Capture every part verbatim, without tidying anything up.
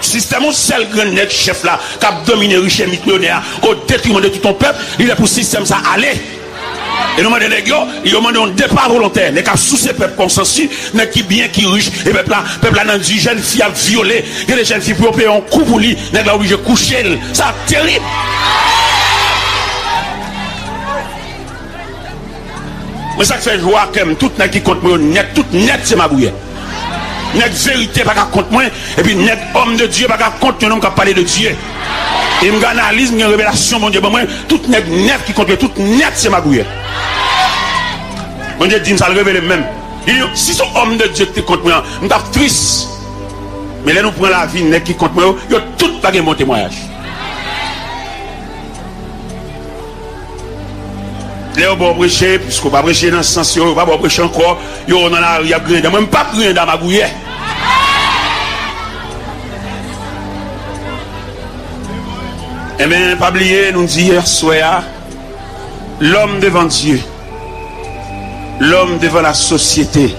Sistèm yon sèl grenn nèg chèf la k ap domine rich e milyonè a o detriman de tout yon pèp, li lè pou sistèm sa ale. E nou mande nèg yo, yo mande yon depa volontè. Nèg k ap souse pèp kon sansi, nèg ki byen, ki rich, e pèp la, pèp la nan di jèn fi ap vyole, gen de jèn fi pou yo peye yon kou pou li, nèg la oblije kouche l. Sa terib. Mwen sa k fè jwa kè m, tout nèg ki kont mwen yo nèt, tout nèt se magouyè. Nèg verite pa ka kont mwen, epi nèg òm de Dye pa ka kont yon nonm k ap pale de Dye. E m gen analiz, m gen revelasyon Bondye ban mwen, tout nèg nèt ki kont mwen, tout nèt se magouyè. Bondye di m sa, l revele m menm. Li di, si se yon òm de Dye ki te kont mwen an, m t ap tris. Men lè nou pran lavi nèg ki kont mwen yo, yo tout pa gen bon temwayaj. Lè yo ba w preche, piske w pa preche nan sans yo, yo pa ba w preche ankò, yo nan lari y ap griyen dan. Mwen, m p ap griyen dan magouyè. Enben, pa bliye, nou di yè swè a, l'homme devant Dieu, l'homme devant la société,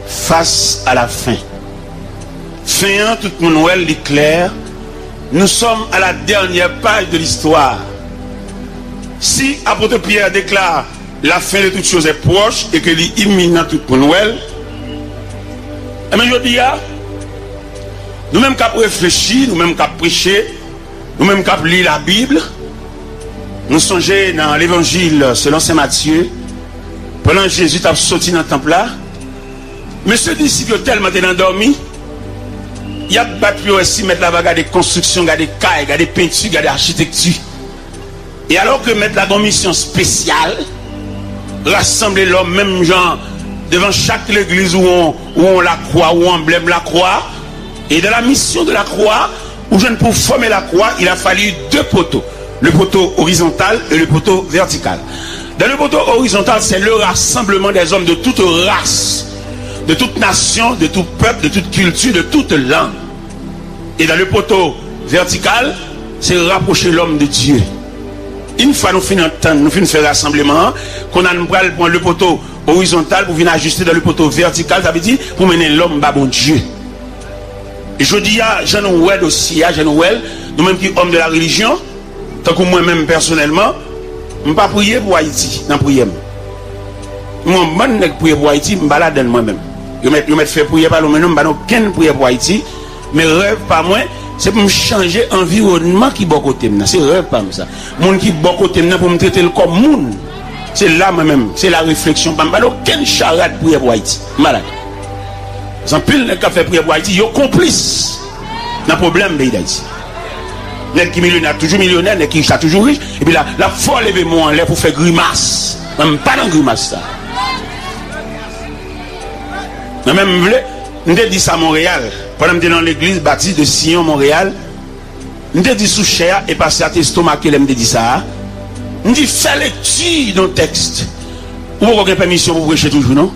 face à la fin. Fen an, tout moun wè l, li klè. Nous sommes à la dernière page de l'histoire. Si apôtre Pierre déclare la fin de toutes choses est proche et que li iminant, tout moun wè l, enben, jodi a, nou menm k ap reflechi, nou menm k ap preche, nou menm k ap li Labib, nou sonje nan Levanjil selon Sen Matye, pandan Jezi t ap soti nan tanp la, mesye disip yo tèlman te nan dòmi, y ap bat pou yo wè si mèt la va gade konstriksyon, gade kay, gade penti, gade achitekti. E alò ke mèt la gen yon misyon espesyal, rasanble lòm menm jan devan chak legliz ou yon, ou yon lakwa, ou yon anblèm lakwa, et dans la mission de la croix, ou jwenn pou fòme lakwa, il a fallu deux poteaux, le poteau horizontal et le poteau vertical. Dans le poteau horizontal, c'est le rassemblement des hommes de toute race, de toute nation, de tout peuple, de toute culture, de toute langue. Et dans le poteau vertical, c'est rapprocher l'homme de Dieu. Une fois nou fin antann, nou fin fè rasanbleman an, kounye a nou pral pran le poteau horizontal pou vin ajiste dans le poteau vertical, sa vle di pou mennen lòm ba Bondye. Jodi a, jan nou wè dosye a, jan nou wè l, nou menm ki homme de la religion, tankou mwen menm pèsonèlman, m pa priye pou Ayiti nan priyè m. M wè yon bann nèg priye pou Ayiti, m pa ladann mwen menm. Yo mèt, yo mèt fè priyè pa l, men non, m pa nan okenn priyè pou Ayiti. Men rèv pa mwen, se pou m chanje anviwònman ki bò kote m nan. Se rèv pa m sa. Moun ki bò kote m nan pou m trete l kòm moun. Se la mwen menm, se la refleksyon pa m. M pa nan okenn charad priyè pou Ayiti. M malad. Anpil nèg k ap fè priyè pou Ayiti, yo konplis nan pwoblèm peyi Dayiti. Nèg ki milyonè ap toujou milyonè, nèg ki rich la toujou rich, epi la, l ap fè w leve men w anlè pou fè grimas. Mwen, m pa nan grimas sa. Mwen menm, m vle, m te di sa Monreyal, pandan m te nan legliz Batis de Siyon Monreyal, m te di sou chè a, e pastè a te estomake lè m te di sa a. M di, fè lekti nan tèks. Ou poko gen pèmisyon pou preche toujou, non?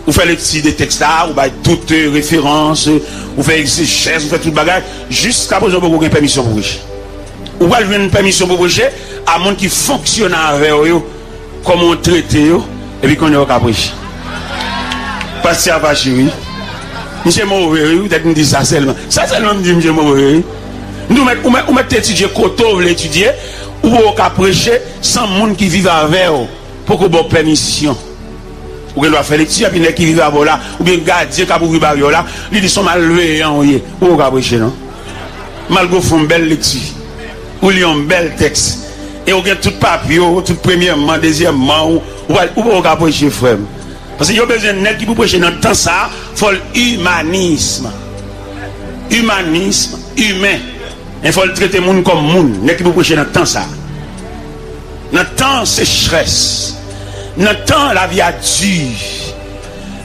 Ou fè lekti de tèks la, ou bay tout, euh, referans, ou fè egzejès, ou fè tout bagay, jiskaprezan ou poko gen pèmisyon pou preche. Ou pral jwenn pèmisyon pou preche a moun ki fonksyone avè w yo, kòman w trete yo, epi kounye a w ka preche. Pastè a fache, wi. Misye move, wi, poutèt m di sa sèlman. Sa sèlman m di, misye move, wi. M di, ou mèt, ou mèt, ou mèt etidye kote w vle etidye, ou poko ka preche san moun ki viv avè w poko ba w pèmisyon. Ou gen dwa fè lekti, epi nèg ki viv avè w la, oubyen gadyen k ap ouvri bagay yo la, li di se yon malveyan ou ye. Ou poko ka preche, non. Malgre w fè yon bèl lekti, ou li yon bèl tèks, e ou gen tout papye w, tout premyèman, dezyèmman, ou, ou, ou poko ka preche, frè m. Paske yo bezwen nèg ki pou preche nan tan sa a, fò l imanism. Imanism, imen. Men fò l trete moun kòm moun, nèg ki pou preche nan tan sa a. Nan tan sechrès, nan tan lavi a di,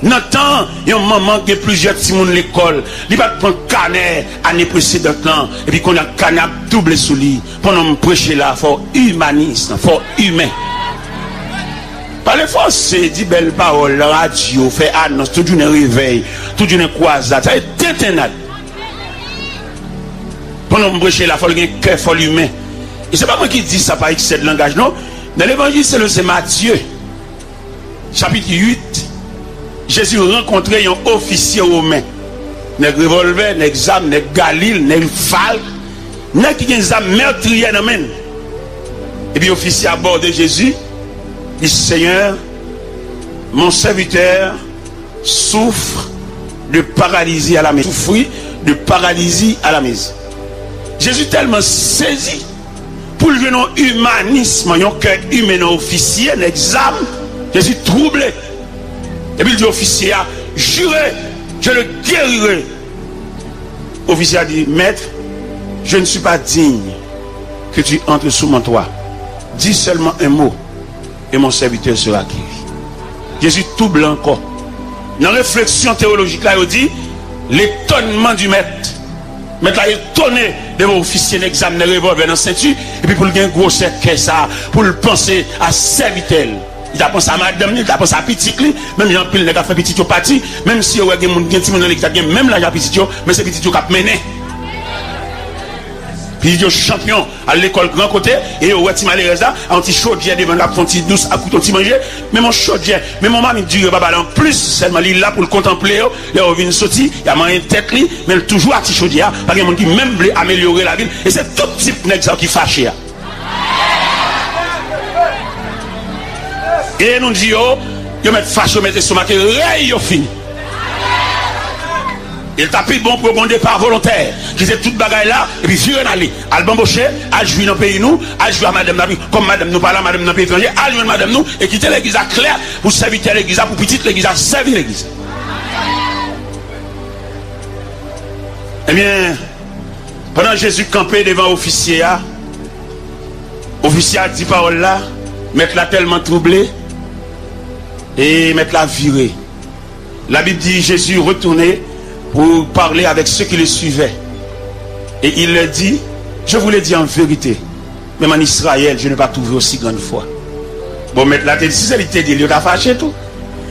nan tan yon manman gen plizyè timoun lekòl, li pa t pran kanè ane presedan lan, epi kounye a kanè ap double sou li. Pandan m preche la, fò w imanis, fò w imen. Pale franse, di bèl pawòl nan radyo, fè anons, tout jounen revèy, tout jounen kwazad, sa se tentennad. Pandan m preche la, fò l gen kè, fò l imen. E se pa mwen ki di sa pa eksè de langaj, non. Nan Levanjil selon Sen Matye, chapit uit, Jezi rankontre yon ofisye women. Nèg revòlvè, nèg zam, nèg galil, nèg fal, nèg ki gen zam mètriyè nan men l. Epi ofisye a abòde Jezi, li di, Seigneur, mon serviteur souffre de paralysie à la maison. Souffrir de paralysie à la maison. Jezi tèlman sezi pou l jwenn yon imanism, yon kè imen nan ofisye, nèg zam, Jezi twouble. Epi l di ofisye a, jure, je le guérirai. Ofisye a di, Maître, je ne suis pas digne que tu entres sous mon toit. Dis seulement un mot et mon serviteur sera guéri. Jezi twouble ankò. Nan refleksyon teyolojik la, yo di, l'étonnement du maître. Mèt la etone devan ofisye nèg zam, nèg revòlvè nan senti, epi pou l gen gwosè kè sa, pou l panse a sèvitè l. Li ta panse a madanm li, li ta panse a pitit li, menm jan anpil nèg ap fè pitit yo pati, menm si yo wè gen moun, gen timoun nan legliz, gen menm laj a pitit yo, men se pitit yo k ap mennen. Pitit yo chanpyon, al lekòl gran kote, e yo wè ti malerèz la, a yon ti chodyè devan l, ap fè yon ti dous, ap koute yon ti manje, menm yon chodyè, menm yon mamit diri yo pa ba l anplis, sèlman li la pou l kontanple yo, lè yo vin soti, y a manyen tèt li, men l toujou a ti chodyè a, pa gen moun ki menm vle amelyore lavi l, e se tout tip nèg sa yo ki fache a. E nou di yo, yo mèt fache, yo mèt estomake, rèy yo fini. E l ta pi bon pou yo gon depa volontè, kite tout bagay la, epi vire n ale, al banboche, al jwi nan peyi nou, al jwi a madanm nan, kòm madanm nou pa la, madanm nan peyi etranje, al jwenn madanm nou, e kite legliz la klè pou sèvitè legliz la, pou pitit legliz la, sèvi legliz. Ebyen, pandan Jezi kanpe devan ofisye a, ofisye a di pawòl la, mèt la tèlman twouble, e mèt la vire. La Bible dit, Jésus retournait pour parler avec ceux qui le suivaient. Et il leur dit, je vous le dis en vérité, même en Israël, je n'ai pas trouvé aussi grande foi. Bon, mèt la te di, si se li ki te di l, yo ta fache tou.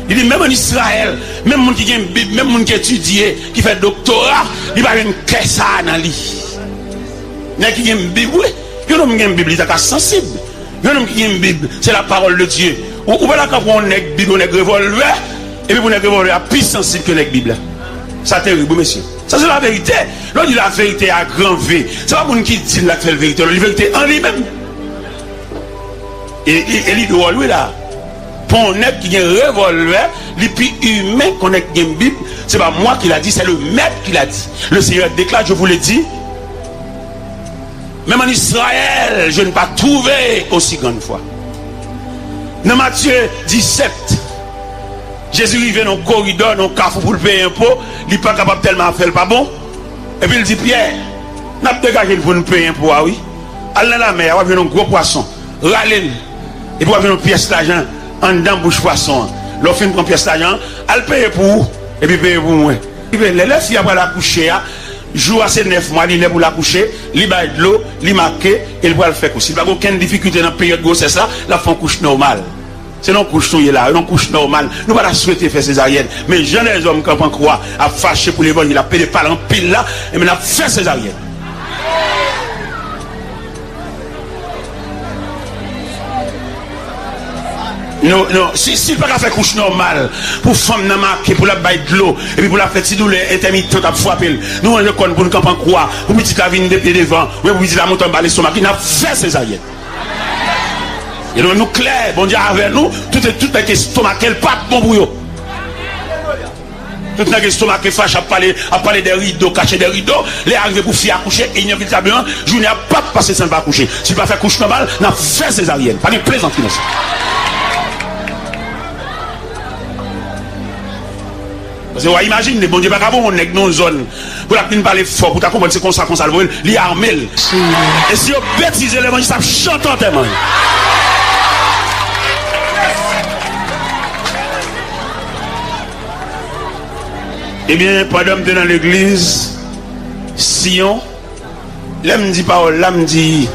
Li di, menm ann Izrayèl, menm moun ki gen Bib, menm moun ki etidye, ki fè doktora, li pa jwenn kè sa a nan li. Nèg ki gen Bib, wi. Yon nonm ki gen Bib, li ta ka sansib. Yon nonm ki gen Bib, c'est la parole de Dieu. Ou, ou pa ta ka pran yon nèg Bib, yon nèg revòlvè, epi pou nèg revòlvè a pi sansib ke nèg Bib la. Sa terib, wi, mesye. Sa se laverite. Lè w di laverite a gran V, se pa moun ki di l la k fè l verite, non, li verite an li menm. E, e, e li dwòl, wi, la. Pou yon nèg ki gen revòlvè, li pi imen ke yon nèg ki gen Bib. C'est pas moi qui l'a dit, c'est le maître qui l'a dit. Le Seigneur déclare, je vous le dis, même en Israël, je n'ai pas trouvé aussi grande foi. Nan Matye disèt, Jezi rive nan yon koridò, nan yon kafou pou l peye enpo, li pa kapab tèlman afè l pa bon. Epi l di Pyè, n ap degaje n pou n peye enpo a, wi. Al nan lamè a, w ap jwenn yon gwo pwason. Rale l. Epi w ap jwenn yon pyès lajan anndan bouch pwason an. Lè w fin pran pyès lajan an, al peye pou ou, epi peye pou mwen. Epi lè, lè fi a pral akouche a, jou a se nèf mwa, li lè pou l akouche, li bay dlo, li make, e l pral fè kouch. Li pa gen okenn difikilte nan peryòd gwosès la, l ap fè yon kouch nòmal. Se nan kouch nou ye la, nan kouch nòmal. Nou pa ta swete fè sezaryèn. Men jan lèzòm kanpe an kwa ap fache pou levanjil, ap pede pale anpil la, enben n ap fè sezaryèn. Non, non, si, si l pa ka fè kouch nòmal, pou fanm nan make, pou l ap bay dlo, epi pou l ap fè ti doulè entèmitan k ap frape l, nou ranje kò n pou n kanpe an kwa, pou pitit la vin de pye devan, oubyen pou pitit la monte anba lestomak li, n ap fè sezaryèn. E nou, nou klè, Bondye avè nou, tout, tout nèg estomake l pa t bon pou yo. Tout nèg estomake fache ap pale, ap pale dè rido, kache dè rido. Lè a rive pou fi a akouche, inevitableman, jounen an p ap pase san l pa akouche. Si l pa fè kouch nòmal, n ap fè sezaryèn. Pa gen plezantri nan sa. Paske w a imajine, Bondye pa ka voye yon nèg nan yon zòn pou l ap vin pale fò, pou w ta konprann se konsa, konsa l voye l, li ame l. E si yo betize levanjil, sa ap chante antèman. Ebyen, pandan m te nan legliz Siyon, lè m di pawòl la, m di,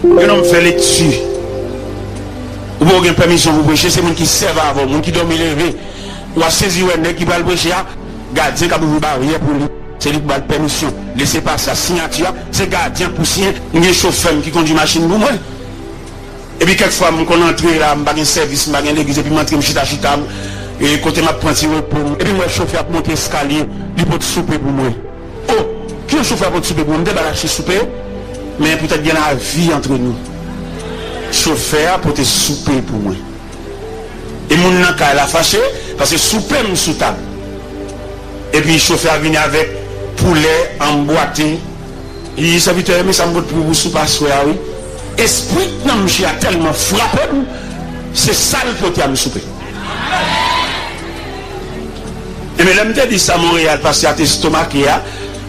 gen nonm fè lekti. Ou poko gen pèmisyon pou preche, se moun ki sèvi avè w, moun ki dòmi leve. Ou a sezi wè nèg ki pral preche a, gadyen k ap ouvri baryè pou li. Se li ki ba l pèmisyon, lesepase a, siyati a, se gadyen k pou siyen. M gen chofè m ki kondui machin pou mwen. Epi kèk fwa m konn antre la, m pa gen sèvis, m pa gen legliz, epi m antre, m chita, chita, m, E kote m ap pran ti repo m, epi m wè chofè ap monte eskalye, li pot soupe pou mwen. O, kijan chofè a pot soupe pou mwen? M te ba l achte soupe, men poutèt gen lavi antre nou. Chofè a pote soupe pou mwen. E moun nan kay la fache, paske soupe m sou tab. Epi chofè a vini avèk poulè anbwate. Li di, "Sèvitè, men sa m pot pou ou sou pastè a, wi." Espri nan msye a tèlman frape m, se sa l pote a m soupe. Ebyen, lè m te di sa Monreyal, pastè a te estomake a,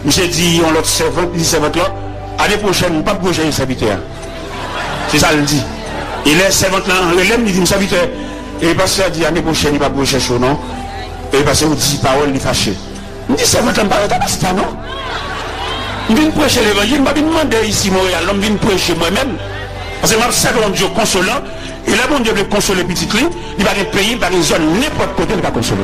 misye di yon lòt sèvant, li di sèvant lan, "Ane pwochèn, m p ap gwo chèche sèvitè a." Se sa l di. E lè sèvant lan rele m, li di m, "Sèvitè, e pastè a di ane pwochèn, li p ap gwo chèche w non. E paske ou di pawòl, li fache." M di, "Sèvant lan, m pa rete pastè a non. M vin preche levanjil, m pa vin mande isi Monreyal non, m vin preche mwen menm." Paske m ap sèvi yon Dye konsolan, e lè Bondye vle konsole pitit li, li pa gen peyi, li pa gen zòn, nenpòt kote li ka konsole.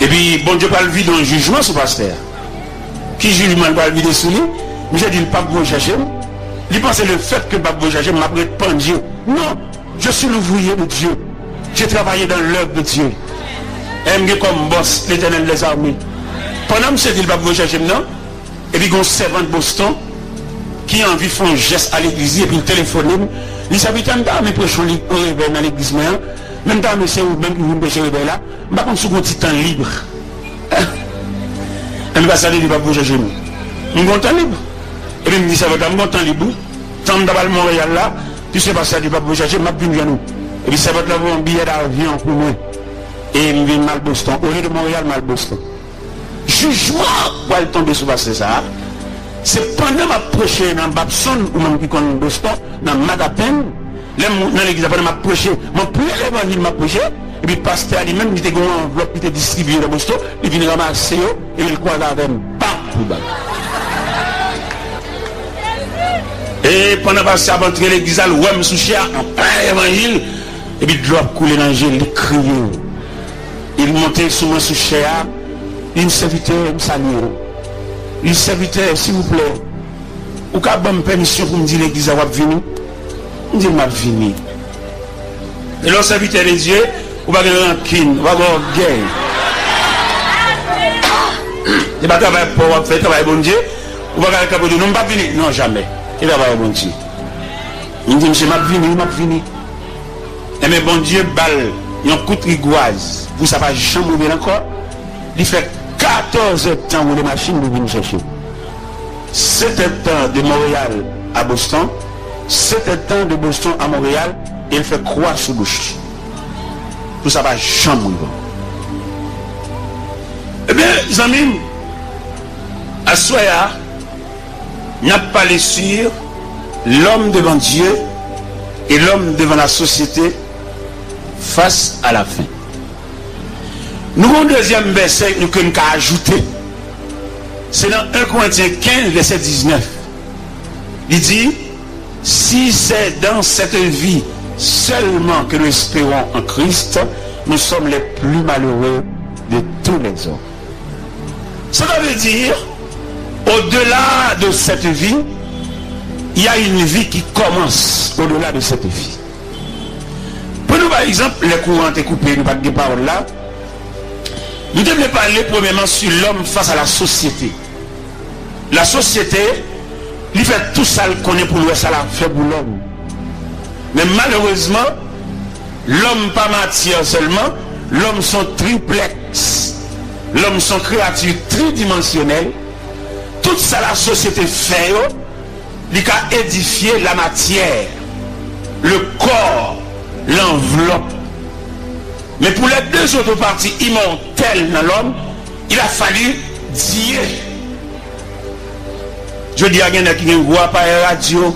Epi Bondye pral vide yon jijman sou pastè a. Ki jijman li pral vide sou li? Misye di l p ap vin chèche m. Li panse le fèt ke l p ap vin chèche m, m ap ret pandye. Non, je suis l'ouvrier de Dieu. J'ai travaillé dans l'œuvre de Dieu. E m gen kòm bòs Letènèl dèzame. Pandan misye di l p ap vin chèche m nan, epi gen yon sèvant Boston ki anvi fè yon jès a legliz li, epi l telefone m. Li, "Sèvitè, m ta renmen preche yon li-, yon revèy nan legliz mwen an, men m ta renmen se ou menm ki vin preche revèy la. M pa konn si w gen yon ti tan lib." Ebyen, pastè a di li p ap vin chèche m. M gen yon tan lib. Epi m di sèvant la, "M gen yon tan lib, wi. Tan m ta pral Monreyal la, piske pastè a di l p ap vin chèche m, m ap vin jwenn ou." Epi sèvant la voye yon biyè davyon pou mwen. E m vin, m al Boston. Olye de Monreyal, m al Boston. Jijman pral tonbe sou pastè sa a. Se pandan m ap preche nan Babson, ou menm ki konn Boston, nan Matapan, lè m nan legliz la, pandan m ap preche, m ap preche levanjil, m ap preche, epi pastè a li menm, li te gen yon anvlòp li te distribiye nan Boston, li vin ranmase yo, epi l kwaze avè m, bam, pou bal. E pandan pastè a ap antre legliz la, l wè m sou chè a, an plen levanjil, epi dlo ap koule nan je l, li kriye. Li monte sou mwen sou chè a, li di m, "Sèvitè, m salye w." Li di, "Sèvitè, silvouplè, ou ka ban m pèmisyon pou m di legliz la w ap vini?" M di l, "M ap vini." E lè w sèvitè de Dye, ou pa gen rankin, ou pa gen ògèy. E pa travay pa w w ap fè, travay Bondye, ou pa ka kanpe di, "Non, m p ap vini." Non, jamè. E travay Bondye. M di, "Mesye, m ap vini, m ap vini." Enben, Bondye ba l yon kout rigwaz pou sa pa janm rive l ankò. Li fè katòz èdtan woule machin pou vin chèche m. Sèt èdtan de Monreyal a Boston, sèt èdtan de Boston a Monreyal, e l fè kwa sou bouch li pou sa pa janm rive ankò. Ebyen, zanmi m, aswè a, n ap pale sur l'homme devant Dieu et l'homme devant la société face à la fin. Nou gen yon dezyèm vèsè nou ke n ka ajoute. Se nan en Korentyen kenz, vèsè diznèf. Li di, "Si c'est dans cette vie seulement que nous espérons en Christ, nous sommes les plus malheureux de tous les hommes." Cela veut dire, au-delà de cette vie, il y a une vie qui commence au-delà de cette vie. Pran nou pa egzanp, lè kouran an te koupe, nou pa t gen pawòl la. Nou te vle pale premyèman sur l'homme face à la société. La société, li fè tout sa l konnen pou l wè sa l ap fè pou lòm. Men malerezman, lòm pa matyè sèlman, lòm se yon triplèks. Lòm se yon kreyati tridimansyonèl. Tout sa lasosyete fè yo, li ka edifye lamatyè, le corps, l'enveloppe. Mais pour les deux autres parties immortelles dans l'homme, il a fallu Dieu. Jodi a, gen nèg ki gen gwo aparèy radyo,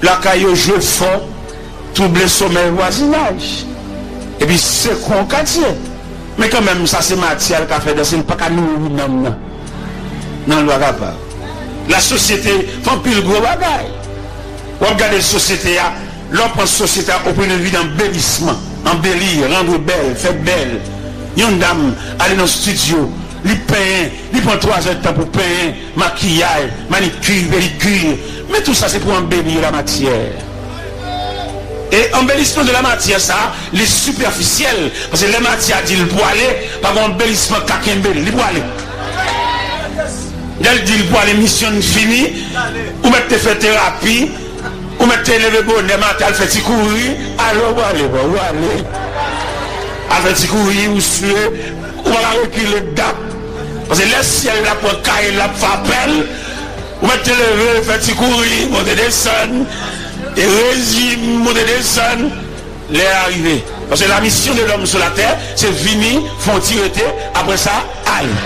lakay yo jwe fò, twouble somèy vwazinaj. Epi sekwe yon katye. Men kanmenm, sa se matyè a l ka fè danse, li pa ka nouri nanm nan. Non, li pa kapab. Lasosyete fè anpil gwo bagay. W ap gade sosyete a, lè w pran sosyete a, au point de vue d'embellissement, anbeli, rendre belle, fè bèl. Yon dam ale nan estidyo, li penyen, li pran twa zè tan pou penyen, makiyaj, manikir, pedikir. Men tou sa se pou anbeli lamatyè. E anbelisman de la matière sa, li sipèfisyèl, paske lè matière di l pwale, pa gen anbelisman k ka kenbe l, li pwale. Lè l di l pwale, misyon l fini, ou mèt te fè terapi, ou mèt te leve bonè maten, al fè ti kouri, alò pwale, pwale. Al fè ti kouri, ou swe, ou pa ka rekile dat. Paske lè syèl la pran kaye l ap fè apèl, ou mèt te leve, fè ti kouri, monte desann, e rejim, monte desann, lè a rive. Paske la mission de l'homme sur la terre, se vini, fè yon ti rete, apre sa, ale.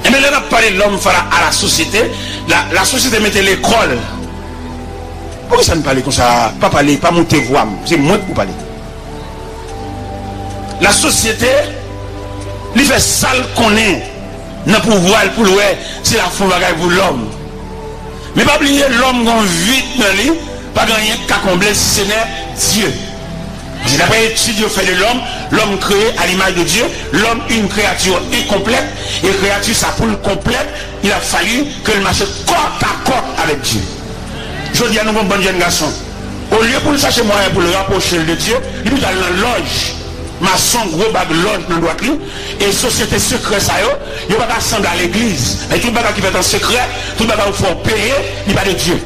Ebyen, lè n ap pale lòm fas a la sosyete, la, la sosyete mete lekòl. Poukisa n pale konsa? Pa pale, pa moute vwa m, se mwen k pou pale. La sosyete, li fè sa l konnen nan pouvwa l pou l wè si l ap fè yon bagay pou lòm. Men pa bliye, lòm gen yon vid nan li, pa gen anyen k ka konble si se nè Dye. Paske daprè etid yo fè de lòm, lòm kreye a limaj de Dye, lòm une créature incomplète, e kreyati sa pou l konplèt, il a fallu ke l mache kòtakòt avèk Dye. Jodi a, nou gen yon bann jèn gason, olye pou l chache mwayen pou l rapwoche l de Dye, li pito al nan lòj, mason, gwo bag lòj nan dwat li, e sosyete sekrè sa yo, yo pa ka sanble a legliz. Men tout bagay ki fèt an sekrè, tout bagay ou fè w peye, li pa de Dye.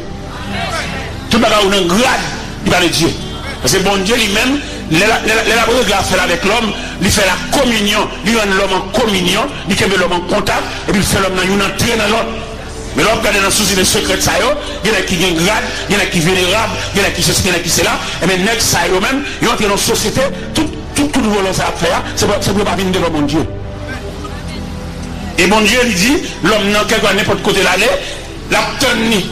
Tout bagay ou nan grad, li pa de Dye. Paske Bondye li menm, lè l, lè l, lè l ap regle afè l avèk lòm, li fè la kominyon, li rann lòm an kominyon, li kenbe lòm an kontak, epi l fè lòm nan youn antre nan lòt. Men lè w ap gade nan sosyete sekrè sa yo, gen nèg ki gen grad, gen nèg ki venerab, gen nèg ki sesi, gen nèg ki sela, ebyen nèg sa yo menm, yo antre nan sosyete, tout, tout, tout vòlò sa y ap fè a, se pou, se pou yo pa vin devan Bondye. E Bondye li di, lòm nan, kèlkeswa nenpòt kote l ale, l ap tann li.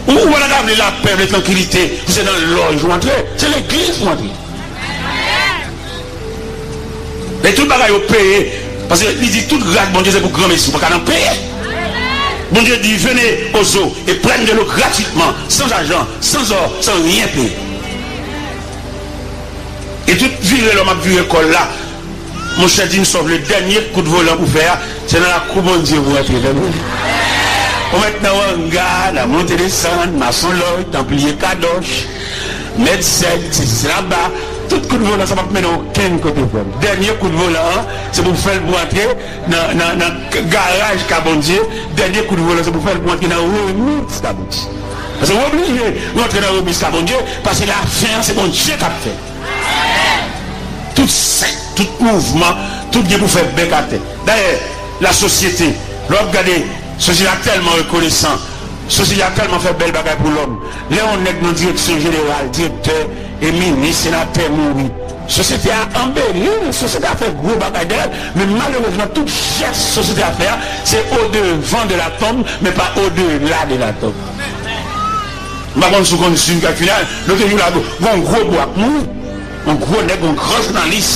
Ou, ou pa ta ka vle lapè, vle trankilite, si se nan lòj ou antre, se legliz ou antre. Men tout bagay yo peye, paske li di tout grad Bondye se pou granmesi, ou pa ka nan peye. Bondye di, venez aux eaux et prennent de l'eau gratuitement, sans argent, sans or, sans rien payer. E tout vire lòm ap vire kò l la, monchè, di m sòf, le dènye kout volan pou fè a, se nan lakou Bondye pou antre, tande. Ou mèt nan wanga, nan monte desann, mason lòj, tanpliye kadòch, mèt sèg, sesi sela ba, tout kout volan sa p ap mennen w okenn kote, frè m. Dènye kout volan an, se pou fè l pou antre nan, nan, nan garaj ka Bondye, dènye kout volan se pou fè l pou antre nan remiz ka Bondye. Paske w oblije rantre nan remiz ka Bondye, paske lafen an se Bondye k ap fè. Tout sèk, tout mouvman, tout gen pou fè bèk atè. Dayè, lasosyete, lè w ap gade, sosyete a tèlman rekonesan, sosyete a tèlman fè bèl bagay pou lòm. Lè yon nèg nan direksyon jeneral, direktè, e minis, senatè mouri, sosyete a anbeli l, sosyete a fè gwo bagay dèyè l, men malerezman, tout jès sosyete a fè a, se au devant de la tombe, men pa au delà de la tombe. M pa konn si w konn Sony Kay Final, lòt jou la, gon gwo bwa k mouri. Yon gwo nèg, yon gran jounalis.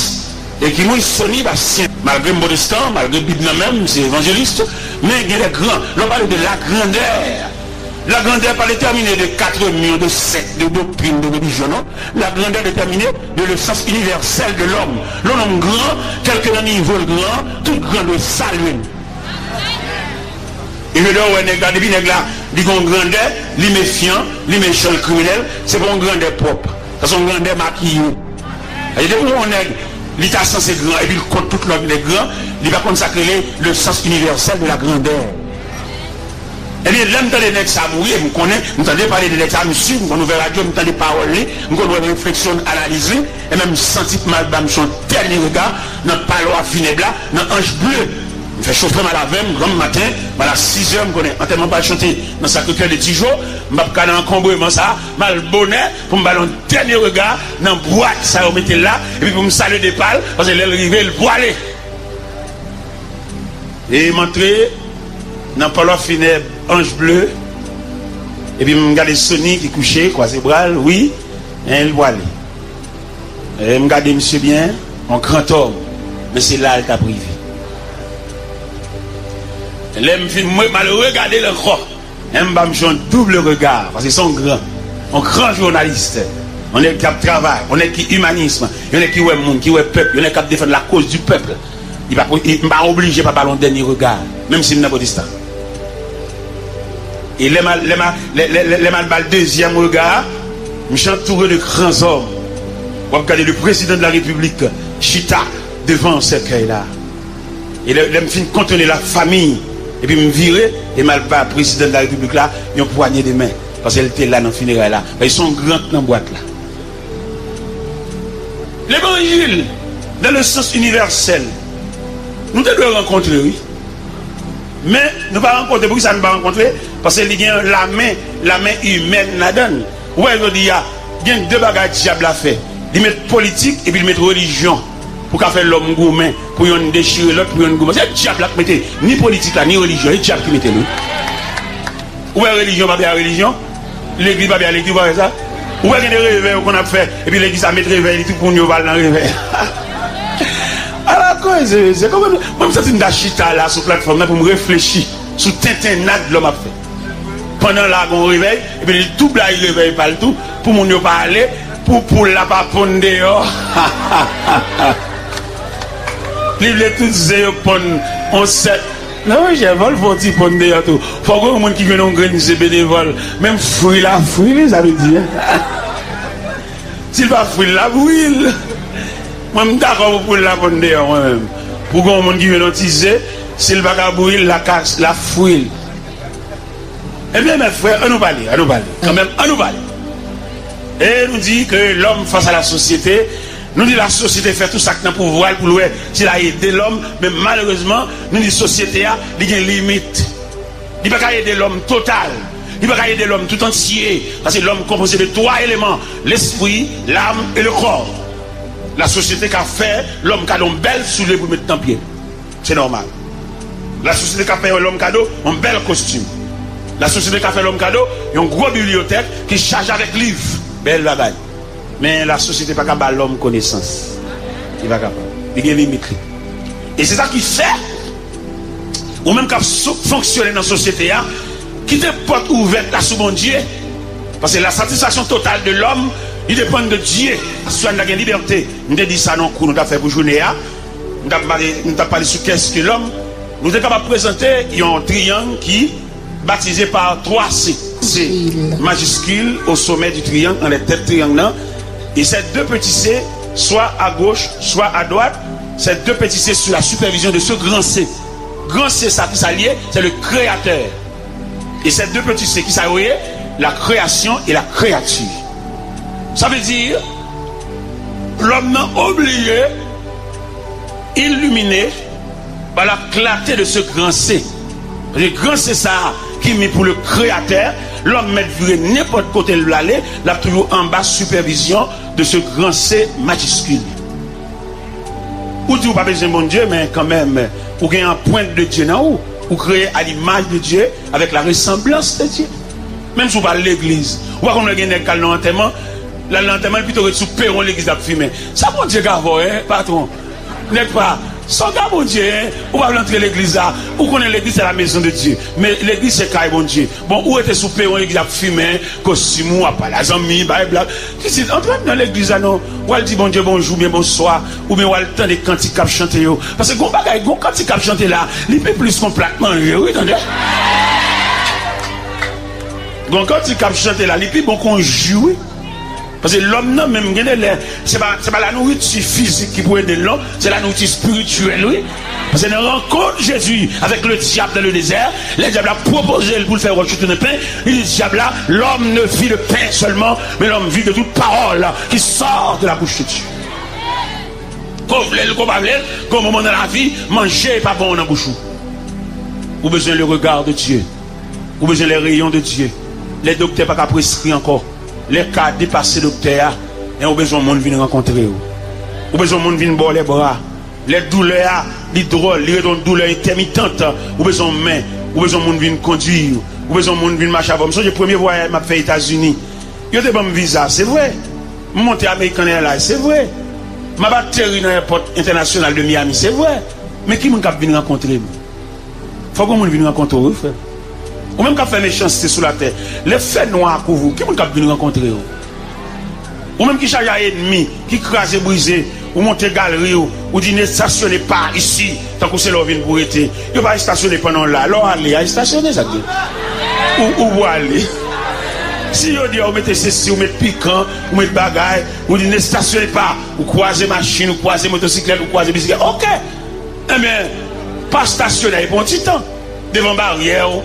E ki mouri, Sony Bastien. Malgre m pwotestan, malgre Bib nan men m, m se evanjelis, men gen de gran. Lè w pale de la grandeur, la grandeur pa déterminée de quatre murs, de sectes, de doctrines, de religions, non. La grandeur déterminée de le sens universel de l'homme. Lè yon nonm gran, kèlke nan nivo l gran, tout gran dwe salye l. E jodi a, w wè nèg la, depi nèg la, li gen yon grandè, li mefyan, li mechan, li kriminèl, se pa yon grandè pwòp. Sa se yon grandè makiye. Sa vle di, depi yon nèg, li ta sanse gran, epi l kont tout lòt nèg gran, li pa konn sa k rele le sens universel de la grandeur. Ebyen, lè m tande nèg sa mouri, e m konnen, m tande pale de nèg sa, m swiv, m konn ouvè radyo, m tande pawòl li, m konn wè refleksyon l, analiz li, e menm m santi pou m al ba m yon dènye rega nan palwa finèb la, nan Ange Bleu. M fè chofè m al avè m, granm maten, m al a sizè, m konnen antèman pral chante nan Sacré-Cœur de Tijo, m p ap ka nan ankonbreman sa, m al bonè pou m ba l yon dènye rega nan bwat sa yo mete l la, epi pou m salye depa l, paske lè l rive, l pwale. E m antre nan palwa finèb Ange Bleu, epi m gade Sony ki kouche, kwaze bra l, wi, men l pwale. E m gade misye byen, yon grantòm, men se la l t ap rive. Lè m fin, mwen, m al regade l ankò. Men m ba misye yon double regard, paske se yon gran, yon gran jounalis, yon nèg k ap travay, yon nèg ki imanis, yon nèg ki wè moun, ki wè pèp, yon nèg k ap defann la cause du peuple. Li pa, li, m pa oblije pa ba l yon dènye rega, menm si m nan pwotestan. E lè m al, lè m al, lè, lè, lè, lè m al ba l dezyèm rega a, m je entouré de grands hommes. W ap gade le président de la République chita devan sèkèy la. E lè, lè m fin kontone la famille, epi m vire, e m al ba président de la République la yon pwanye de men, paske l te la nan fineray la. Paske se yon gran k nan bwat la. Levanjil, dans le sens universel, nou te dwe rankontre, wi. Men, nou pa rankontre. Poukisa nou pa rankontre? Paske li gen lamen, lamen imèn ladan l. Ou wè, jodi a, gen de bagay dyab la fè. Li met politik epi li met relijyon pou ka fè lòm goumen, pou yonn dechire lòt, pou yonn goumen. Se dyab la k mete ni politik la, ni relijyon. Se dyab ki mete l, wi. Ou wè relijyon pa pè a relijyon? Legliz pa pè a legliz, ou pa wè sa? Ou wè gen de revè yo konn ap fè, epi legliz sa met revè li, tout moun yo va al nan revè. Ala koze, mesye, kòman, mwen, m santi m ta chita la sou platfòm nan pou m reflechi sou tentennad lòm ap fè. Pandan la gon revèy, epi li tou blayi revèy pa l tou, pou moun yo pa ale, pou poul la pa ponn deyò. Li vle tout ze yo ponn on sèt. Non, monchè, fò l fè yon ti ponn deyò tou. Fò gen yon moun ki jwenn yon grenn ze benevòl. Menm fri la, fri li, sa vle di, en. Si l pa fri l, l ap bouyi l. Mwen, m dakò pou poul la ponn deyò, mwen menm. Pou gen yon moun ki jwenn yon ti ze, si l pa ka bouyi l, l a ka, l a fri l. Ebyen, mè frè, ann nou pale, ann nou pale. Kanmenm, ann nou pale. E nou di ke lòm fas a la sosyete, nou di lasosyete fè tou sa k nan pouvwa l pou l wè si l a ede lòm, men malerezman, nou di sosyete a, li gen limit. Li pa ka ede lòm total. Li pa ka ede lòm tout antye, paske lòm konpoze de twa eleman, lespri, lam e le kò. Lasosyete ka fè lòm kado yon bèl soulye pou l met nan pye l. Se nòmal. Lasosyete ka fè yon lòm kado yon bèl kostim. Lasosyete ka fè lòm kado yon gwo bibliyotèk ki chaje avèk liv. Bèl bagay. Men lasosyete pa ka ba lòm konesans. Li pa kapab. Li gen limit li. E se sa ki fè, ou menm k ap sou, fonksyone nan sosyete a, kite pòt ouvèt la sou Bondye. Paske la satisfaction totale de l'homme, li depann de Dye. Aswè n ta gen libète. M te di sa nan kou nou t ap fè pou jounen an. Nou t ap pale, nou t ap pale sou qu'est-ce que l'homme. Nou te kapab prezante yon triyang ki batize pa twa C. C majiskil o somè di triyang, anlè tèt triyang nan. E sè de peti C, swa a goch, swa a dwat, sè de peti C sou la sipèvizyon de se gran C. Gran C sa, ki sa l ye? Se le kreyatè. E sè de peti C, ki sa yo ye? La création et la créature. Sa vle di, lòm nan obliye ilimine pa la clarté de ce grand C. Paske gran C sa a ki mi pou le kreyatè, lòm mèt vire nenpòt kote l vle ale, l ap toujou anba sipèvizyon de ce grand C majiskil. Ou di ou pa bezwen Bondye, men kanmenm, ou gen anpwent de Dye nan ou. Ou kreye à l'image de Dieu, avec la ressemblance de Dieu. Menm si w pa al legliz, ou pa konn wè gen nèg k al nan antèman, l al nan antèman, l pito ret sou pewon legliz ap fimen. Sa Bondye ka fè w, en, patwon? Nèg pa, sa w ka Bondye, en? Ou pa vle antre legliz la. Ou konnen legliz se la maison de Dieu. Men legliz se kay Bondye. Bon, ou rete sou pewon legliz ap fimen, kostim ou, ap pale a zanmi, bay blag. Pitit, antre nan legliz la non. W al di Bondye bonjou oubyen bonswa, oubyen w al tande kantik k ap chante yo. Paske gon bagay, gon kantik k ap chante la, li pi plis kon plat manje, wi, tande. Gon kantik k ap chante la, li pi bon kon ji, wi. Paske lòm nan menm, gen de lè, se pa, se pa la nouriti fizik ki pou ede l, non. Se la nouriti espirityèl, wi. Paske nan rankont Jezi avèk le dyab dans le désert, lè dyab la pwopoze l pou l fè wòch yo tounen pen, li di dyab la, l'homme ne vit de pain seulement, mais l'homme vit de toute parole qui sort de la bouche de Dieu. Ke w vle l, ke w pa vle l, gen yon moman nan lavi, manje pa bon nan bouch ou. Ou bezwen le regard de Dieu. Ou bezwen les rayons de Dieu. Lè doktè pa ka preskri ankò, lè ka depase doktè a, en, ou bezwen yon moun vin rankontre w. Ou bezwen yon moun vin ba w lèbra. Lè doulè a, li dwòl, li rete yon doulè entèmitant, ou bezwen yon men, ou bezwen yon moun vin kondui w, ou bezwen yon moun vin mache avè w. M sonje premye vwayaj m ap fè Etazini. Yo te ban m viza, se vre. M monte American Airlines, se vre. M ap ateri nan èpòt entènasyonal de Miami, se vre. Men ki moun k ap vin rankontre m? Fòk yon moun vin rankontre w, wi, frè m. Ou menm k ap fè mechanste sou latè, lè fènwa a kouvri w, ki moun k ap vin rankontre w? Ou menm ki chaje a ènmi, ki kraze brize, ou monte galri w, ou di, "Ne stationne pas ici," tankou se la w vin pou rete. Yo pa estasyone pandan w la, lè w ale a, estasyone, sa k gen. Ou, ou prale. Si yo di a ou mete sesi, ou met pikan, ou met bagay, ou di ne stasyone pa, ou kwaze machin, ou kwaze motosiklèt, ou kwaze bisiklèt, oke. Ebyen, pa stasyone, e pran ti tan devan baryè w.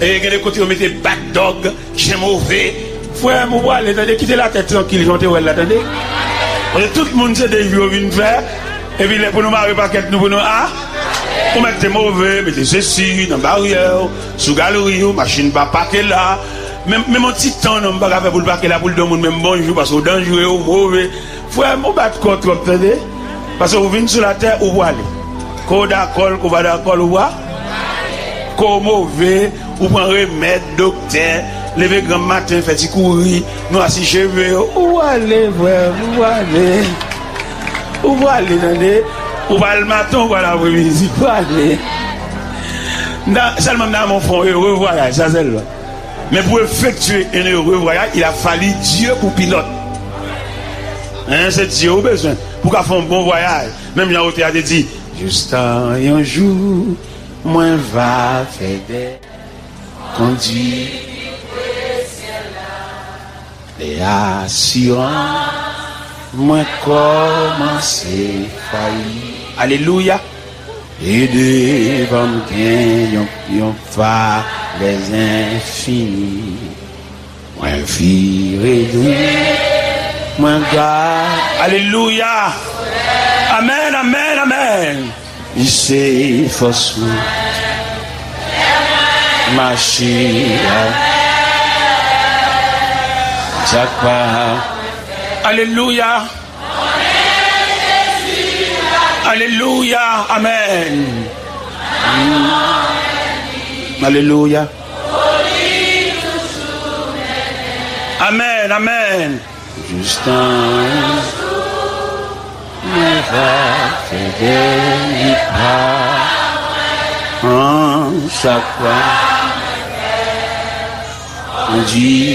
E gen de kote yo mete bat dòg, chen move. Frè m, ou prale, tande, kite latè trankil jan w te wè l la, tande. Paske tout moun se de jou yo vin fè. Epi lè pou nou mare pakèt nou pou nou a, ou mete move, mete sesi nan baryè w, sou galri w, machin pa pake la. Men, menm yon ti tan nonm pa ka fè pou l pake la, pou l di yon moun menm bonjou, paske w danjre, w move. Frè m, ou bat kò w twòp, tande. Paske ou vin sou latè, ou prale. Ke w dakò l, ke w pa dakò l, ou prale. Ke w move, ou pran remèd, doktè, leve granm maten, fè ti kouri, nwasi cheve yo, ou prale, frè m, ou prale. Ou prale, tande. Ou pral maten, ou pral apremidi, ou prale. M ta, sèlman m ta renmen w fè yon ere vwayaj, sa sèlman. Men pou efektye yon ere vwayaj, il a fallu Dieu pou pilòt. Hein, se Dye ou bezwen pou ka fè yon bon vwayaj. Menm jan otè a te di, jistan yon jou, mwen va fè de kondwi. Lè asirans mwen kòmanse fayi. Alelouya. E devan m gen yon, yon falèz enfini. Mwen vire dwat, mwen gade. Alelouya. Amèn, amèn, amèn. Li se fòs mwen. Mache a. Sa k pa. Alelouya. Alelouya. Amèn. Alelouya. Amèn, amèn. Jistan mwen va fè dènye pa an sa kwa. Bondye,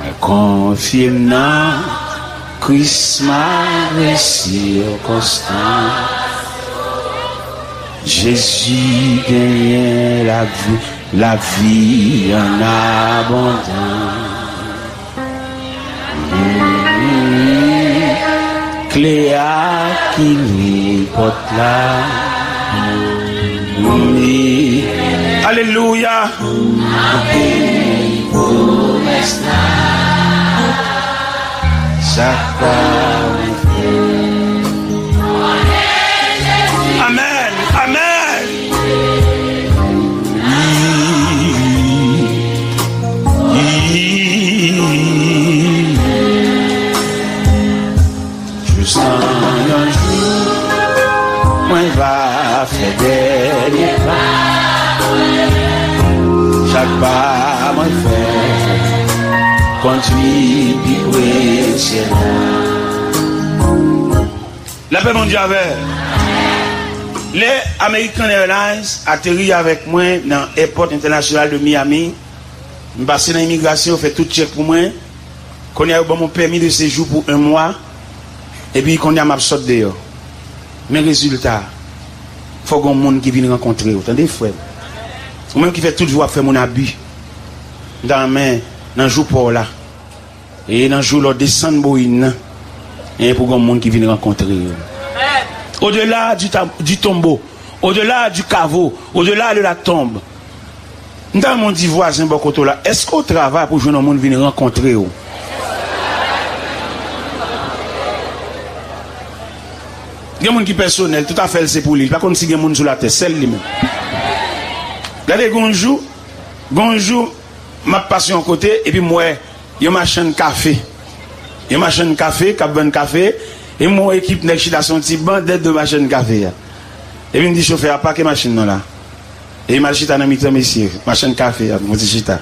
mwen konfye m nan Kris malgre sikonstans. Jezi genyen lavi, lavi an abondans. Kle a ki louvri pòt la. Alelouya. Anpil pwomès la. Sa kwa mwen fè. Amèn. Amèn. Jistan yon jou, mwen va fè dènye pa. Chak pa mwen fè, kondwi pi pre syèl la. Lapè Bondye avè w. Lè American Airlines ateri avèk mwen nan Airport International de Miami, m pase nan imigrasyon, yo fè tout tchèk pou mwen. Kounye a, yo ban m yon pèmi de sejou pou yon mwa. Epi kounye a, m ap sot deyò. Men rezilta a. Fòk gon moun ki vin rankontre w. Tande, frè m. Ou menm ki fè tout jou w ap fè moun abi. M ta renmen, nan jou pa w la, e nan jou lè w desann Boeing nan, e pou gon moun ki vin rankontre w. Au-delà du ta-, du tombeau, au-delà du caveau, au-delà de la tombe. M ta renmen w di vwazen bò kote w la, èske w travay pou jwenn yon moun vin rankontre w? Gen moun ki pèsonèl, tout afè l se pou li. Li pa konn si gen moun sou latè, sèl li menm. Gade, gon jou, gon jou, m ap pase yon kote, epi m wè yon machann kafe. Yon machann kafe k ap vann kafe, e m wè yon ekip nèg chita sou yon ti ban dèyè machann kafe a. Epi m di chofè a, pake machin nan la. Epi m al chita nan mitan mesye, machann kafe a, m di chita.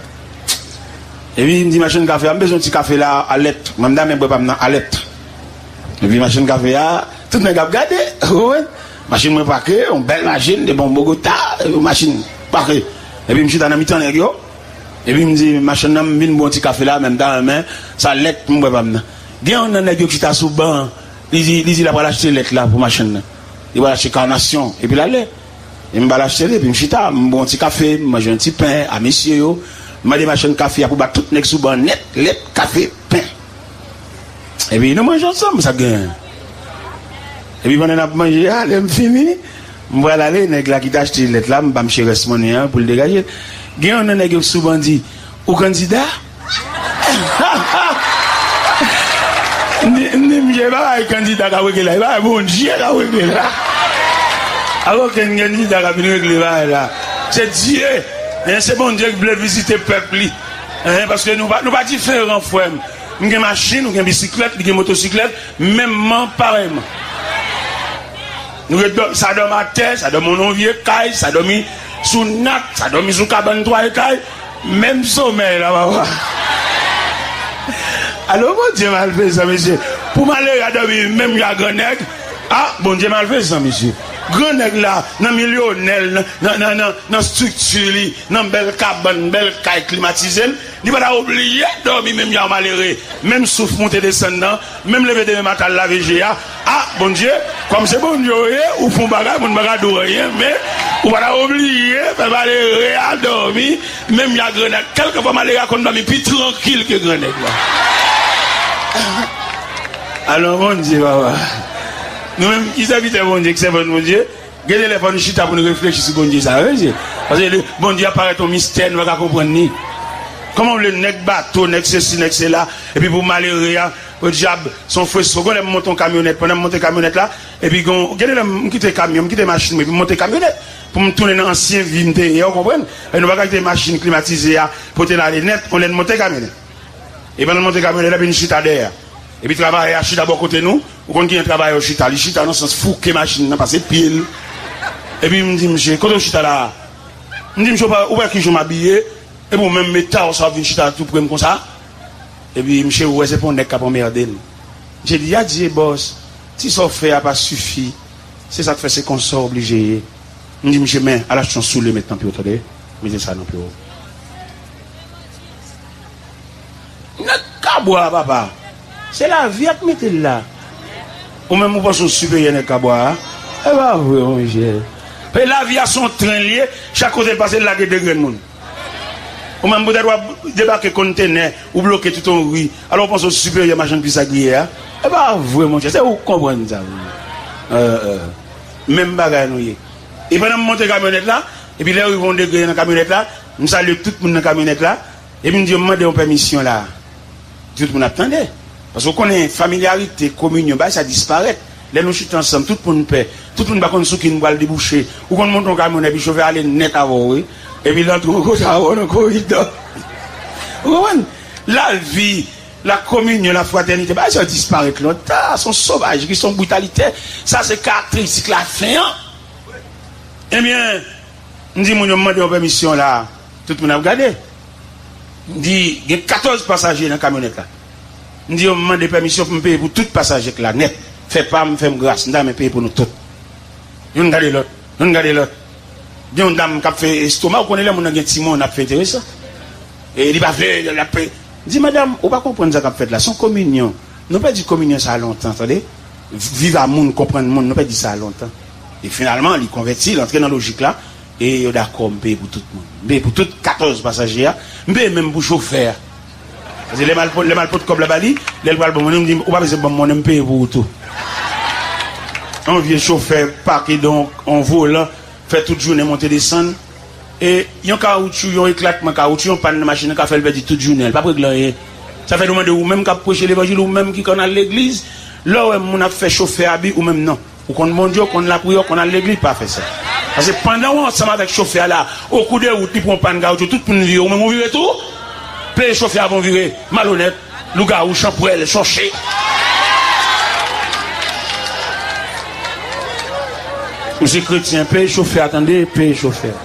Epi m di machann kafe a, m bezwen ti kafe la alèt. Mwen m ta renmen bwè pa m nan alèt. Epi machann kafe a, tout nèg ap gade, ou konprann? Machin mwen pake, yon bèl machin, de bon Bogota, yon machin pake. Epi m chita nan mitan nèg yo. Epi m di machann nan, m vin bwè yon ti kafe la, men m ta renmen sa lèt pou m bwè pa m nan. Gen youn nan nèg yo ki chita sou ban an, li di, li di l ap pral achte lèt la pou machann nan. Li pral achte kanasyon, epi l ale. E m ba l achte li, epi m chita, m bwè yon ti kafe, m manje yon ti pen a mesye yo. M mande machann kafe a pou ba tout nèg sou ban nèt, lèt, kafe, pen. Epi nou manje ansanm, sa k genyen. Epi pandan n ap manje a, lè m fini, m pral ale, nèg la ki t achte lèt la, m ba misye rès monnen an pou l degaje l. Gen youn nan nèg yo sou ban di, ou kandida? M di, m di, misye, e pa bagay kandida k ap regle la, e bagay Bondye k ap regle la. A okenn kandida k ap vin regle bagay la. Se Dye, en, se Bondye ki vle vizite pèp li. En, paske nou pa, nou pa diferan, frè m. M gen machin, ou gen bisiklèt, li gen motosiklèt, menmman, parèyman. Nou ret dò-, sa dòmi atè, sa dòmi nan yon vye kay, sa dòmi sou nat, sa dòmi sou kabann twa etay. Menm somèy la, papa. Alò, Bondye malfezan, mesye. Pou malere a dòmi menm jan ak grannèg, a, Bondye malfezan, mesye. Grannèg la, nan milyonè l, nan, nan, nan, nan, nan estrikti li, nan bèl kabann, bèl kay klimatize l, li pa ta obliye dòmi menm jan ak malere. Menm souf monte desann nan, menm leve demen maten al lave je a. A, Bondye, kòm se Bondye w ye, ou fè yon bagay, moun pa ka di w anyen, men ou pa ta obliye fè malere a dòmi menm jan ak grannèg. Kèlkefwa malere a konn dòmi pi trankil ke grannèg la. Alò, Bondye, papa. Nou menm ki sèvitè Bondye, ki sèvant Bondye, gen de lè fò n chita pou n reflechi sou Bondye sa, wi, mesye. Paske li, Bondye ap parèt yon mistè, nou pa ka konprann li. Kòman w vle nèg bato, nèg sesi, nèg sela, epi pou malere a, podyab, se yon fresko. Gon lè m monte yon kamyonèt, pandan m monte kamyonèt la, epi gon, gen de lè m kite kamyon, m kite machin mwen, epi m monte kamyonèt. Pou m tounen nan ansyen vi m te ye, w konprann? E nou pa ka kite machin klimatize a, pote l ale nèt, yon lè n monte kamyonèt. E pandan n monte kamyonèt la, epi n chita dèyè. Epi travayè a chita bò kote nou, ou konn kijan travayè yo chita, li chita nan sans fouke machin nan, pase pye l. Epi m di, misye, kote w chita la a? M di, misye, ou pa, ou pa wè kijan m abiye? Epi w menm eta w sa w ap vin chita tou pre m konsa? Epi misye wè se pa yon nèg k ap anmède l. Misye di, adye bòs, ti sa w fè a pa sifi. Se sa k fè se konsa w oblije ye. M di, misye, men, al achte yon soulye met nan pye w, tande? Mete sa nan pye w. Nèg kabwa a, papa. Se lavi a k mete l la. Ou menm ou panse w siperyè nèg kabwa a? E pa vre, monchè. Paske lavi a se yon tren l ye, chak kote l pase l lage de grenn moun. Ou menm poutèt w ap debake kontenè, ou bloke tout yon ri, alò w panse w siperyè machann pi sagriye a? E pa vre, monchè, se ou k konprann sa, wi. Menm bagay nou ye. E pandan m monte kamyonèt la, epi lè rive yon degre nan kamyonèt la, m salye tout moun nan kamyonèt la, epi m di yo, m mande yon pèmisyon la. Tout moun ap tande. Paske w konnen, familyarite, kominyon, bagay sa disparèt. Lè nou chita ansanm, tout moun pè. Tout moun pa konn sou ki n pral debouche. Ou konn monte yon kamyonèt, epi chofè a ale nèt avè w, wi. Epi l antre yon kote avè w nan koridò. Ou konprann? Lavi, lakominyon, lafratènite, bagay sa yo disparèt lontan. Se yon sovaji, se yon britalite. Sa se karakteristik lafen an. Ebyen, m di moun yo, m mande yon pèmisyon la. Tout moun ap gade. M di, gen katòz pasaje nan kamyonèt la. M di yo, m mande pèmisyon pou m peye pou tout pasaje k la nèt. Fè pa m, fè m gras, m ta renmen peye pou nou tout. Youn gade lòt, youn gade lòt. Gen yon dam k ap fè estoma, ou konnen lè moun nan gen timoun, ap fè enteresan. E li pa vle, l ap fè. M di, madanm, ou pa konprann sa k ap fèt la, se yon kominyon. Nou pèdi kominyon sa a lontan, tande. Viv a moun, konprann moun, nou pèdi sa a lontan. E finalman, li konvèti, l antre nan lojik la, e yo dakò, m peye pou tout moun. M peye pou tout katòz pasaje a, m peye menm pou chofè a. Paske lè m al pot, lè m al pot kòb la ba li, lè l pral ban m monnen, m di, ou pa bezwen ban m monnen, m peye pou ou tou. Yon vye chofè pake donk yon volan, fè tout jounen monte desann. E yon kawoutchou, yon eklatman kawoutchou, yon pàn nan machin nan ka fè l pèdi tout jounen an, li p ap regle anyen. Sa fè nou mande ou menm k ap preche levanjil, ou menm ki konn al legliz, lè w wè moun ap fè chofè abi, ou menm non. Ou konn Bondye, ou konn lapriyè, ou konn al legliz, pa fè sa. Paske pandan w ansanm avèk chofè a la, okou de wout, li pran yon pàn kawoutchou, tout moun vire, ou menm ou vire tou? Peye chofè avan w vire, malonèt. Lougawou, chanpwèl, chòche. Ou se kretyen, peye chofè a, tande, peye chofè a.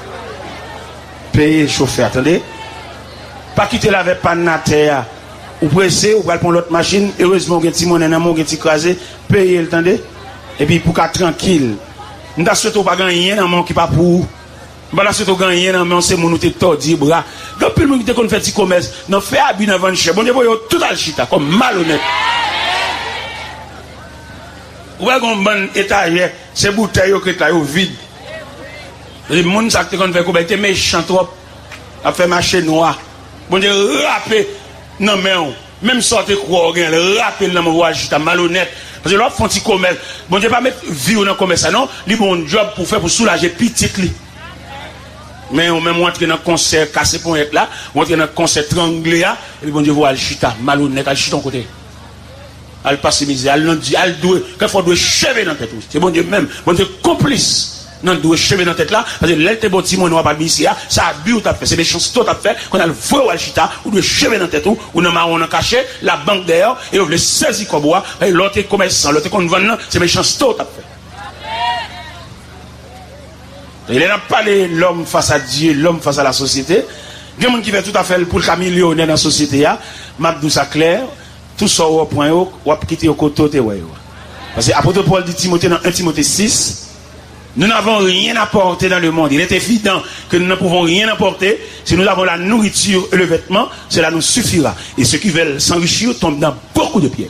Peye chofè a, tande. Pa kite l avè pàn atè a. Ou prese, ou pral pran lòt machin, erezman ou gen ti monnen nan men w, ou gen ti kraze, peye l, tande. Epi pou w ka trankil. M ta swete w pa gen anyen nan men w ki pa pou ou. M pa ta swete w gen anyen nan men w, se moun ou te tòdi bra. Gen anpil moun ki te konn fè ti komès, nan fè abi, nan vann chè. Bondye voye yo tout al chita kòm malonèt. Ou wè gen yon bann etajè, se boutèy yo k ret la, yo vid. Paske moun sa k te konn fè kòb la, li te mechan twòp. L ap fè mache nwa. Bondye rape nan men w. Menm sa w te kwè w genyen, l rape l nan men w, w al chita malonèt. Paske lè w ap fè yon ti komès, Bondye pa met vi w nan komès la, non. Li ba w yon djòb pou w fè pou soulaje pitit li. Men ou menm, ou antre nan konsè kase ponyèt la, ou antre nan konsè trangle a, epi Bondye voye w al chita, malonèt, al chita yon kote. Al pase mizè, al nan di, al dwe, kèk fwa w dwe cheve nan tèt ou. Se Bondye menm, Bondye konplis nan dwe cheve nan tèt la, paske lè l te ba w ti monnen w ap administre a, se abi w t ap fè, se mechanste w t ap fè, kounye a l voye w al chita, ou dwe cheve nan tèt ou, ou nan mawon nan kache, labank dèyè w, e yo vle sezi kòb ou a, paske lè w te komèsan, lè w te konn vann nan, se mechanste w t ap fè. E lè n ap pale l'homme face à Dieu, l'homme face à la société, gen moun ki fè tout afè l pou l ka milyonè nan sosyete a. M ap di w sa klè, tout sa w wè w pran yo, w ap kite yo kote w te wè yo. Paske apot Pòl di Timote nan en Timote sis, nous n'avons rien à porter dans le monde. Il est évident que nous ne pouvons rien apporter. Si nous avons la nourriture et le vêtement, cela nous suffira. Et ceux qui veulent s'enrichir tombent dans beaucoup de pièges.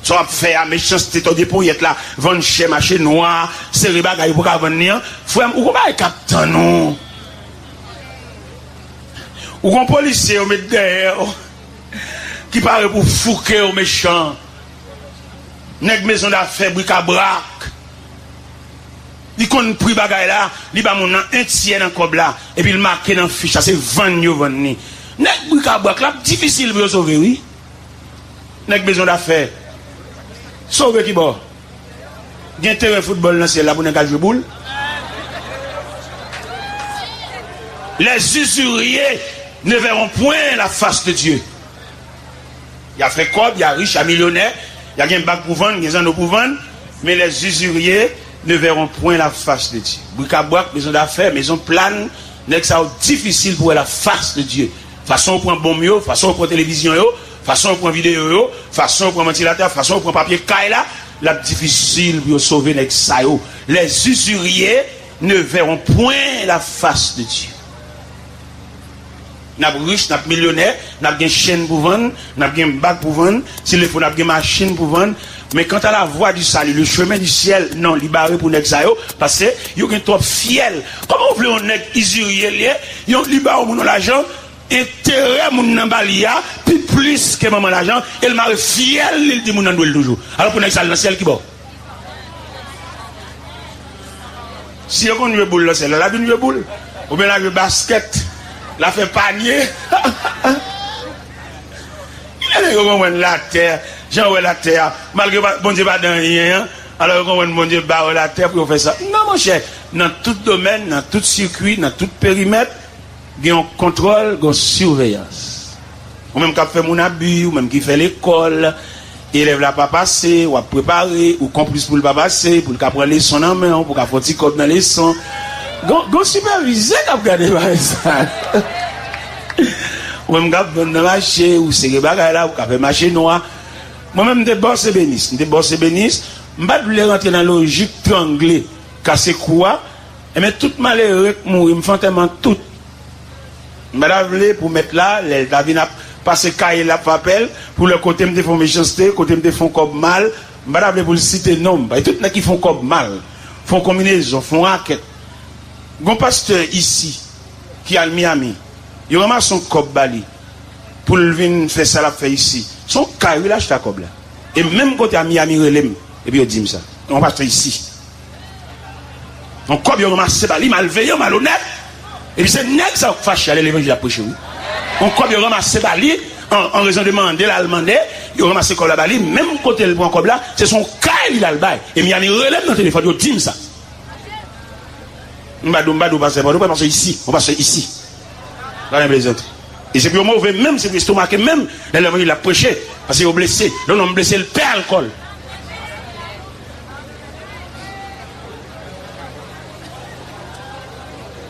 Sa w ap fè a, mechanste, tòde ponyèt la, vann chè, mache nwa, sere bagay ou poko vann li an. Frè m, ou gon bagay k ap tann ou. Ou gon polisye yo met dèyè w, ki pare pou fouke w, mechan. Nèg mezon dafè brikabrak. Li konn pri bagay la, li ba moun nan en tyè nan kòb la, epi l make nan fich la, se vann yo vann li. Nèg brikabrak la, ap difisil pou yo sove, wi. Nèg mezon dafè. Sove ki bò? Gen teren foutbòl nan syèl la pou nèg al jwe boul? Les usuriers ne verront point la face de Dieu. Y a fè kòb, y a rich, y a milyonè, y a gen bag pou vann, gen zanno pou vann, men les usuriers ne verront point la face de Dieu. Brikabrak, mezon dafè, mezon plàn, nèg sa yo difisil pou wè la face de Dieu. Fason yo pran bonm yo, fason yo pran televizyon yo, fason yo pran videyo yo, fason yo pran vantilatè, fason yo pran papye kay la, l ap difisil pou yo sove nèg sa yo. Les usuriers ne verront point la face de Dieu. N ap rich, n ap milyonè, n ap gen chenn pou vann, n ap gen bag pou vann, si l fo n ap gen machin pou vann. Men kanta la voie du salut, le chemin du ciel, non, li bare pou nèg sa yo, paske yo gen twòp fyèl. Kòman w vle yon nèg izirye l ye, yon, li ba yon moun yon lajan, enterè moun nan ba li a pi plis ke manman lajan, e l mare fyèl li, l di moun nan dwe l toujou. Alò pou nèg sa al nan syèl ki bò? Si yo konn jwe boul nan syèl la, l ap vin jwe boul. Oubyen l al jwe baskèt, l al fè panye. Kilè nèg yo konprann latè, jan yo wè latè a, malgre pa, Bondye pa di anyen an, alò yo konprann Bondye ba yo latè pou yo fè sa. Non, monchè, nan tout domèn, nan tout sikui, nan tout perimèt, gen yon kontwòl, gen yon siveyans. Ou menm k ap fè moun abi, ou menm ki fè lekòl, elèv la pa pase, w ap prepare, ou konplis pou l pa pase, pou l ka pran leson nan men w, pou w ka fè yon ti kòb nan leson. Gon, gon sipèvize k ap gade bagay sa. Ou menm k ap vann nan mache, ou sere bagay la, ou ka fè mache nwa. Mwen menm, m te bòs ebenis, m te bòs ebenis, m pa t vle rantre nan lojik trangle, kase kou a, enben tout malere k mouri, m fè antèman tout. M pa ta vle pou mèt la, lè l ta vin ap pase kay l ap fè apèl, pou lè kote m te fè yon mechanste, kote m te fè yon kòb mal, m pa ta vle pou l site non m. Paske tout nèg ki fè yon kòb mal, fè yon konbinezon, fè yon rakèt. Gon pastè isi ki al Miami, yo ranmase yon kòb ba li pou l vin fè sa l ap fè isi. Se yon kay wi l achte ak kòb la. E menm kote a Miami rele m, epi yo di m sa. Yon pastè isi. Yon kòb yo ranmase ba li, malveyan, malonèt. Epi se nèg sa yo k fache ale levanjil ap preche wi. Yon kòb yo ranmase ba li, an, an rezon de mande l al mande, yo ranmase kòb la ba li, menm kote l pran kòb la, se son kay li l al bay. E Miami rele m nan telefòn, yo di m sa. M pa di w, m pa di w pastè Pòtoprens, pastè isi, yon pastè isi. Pa gen plezantre. E se pou yo move menm, se pou estomake menm, lè levanjil ap preche, paske yo blese. Lè yon nonm blese, l pè alkòl.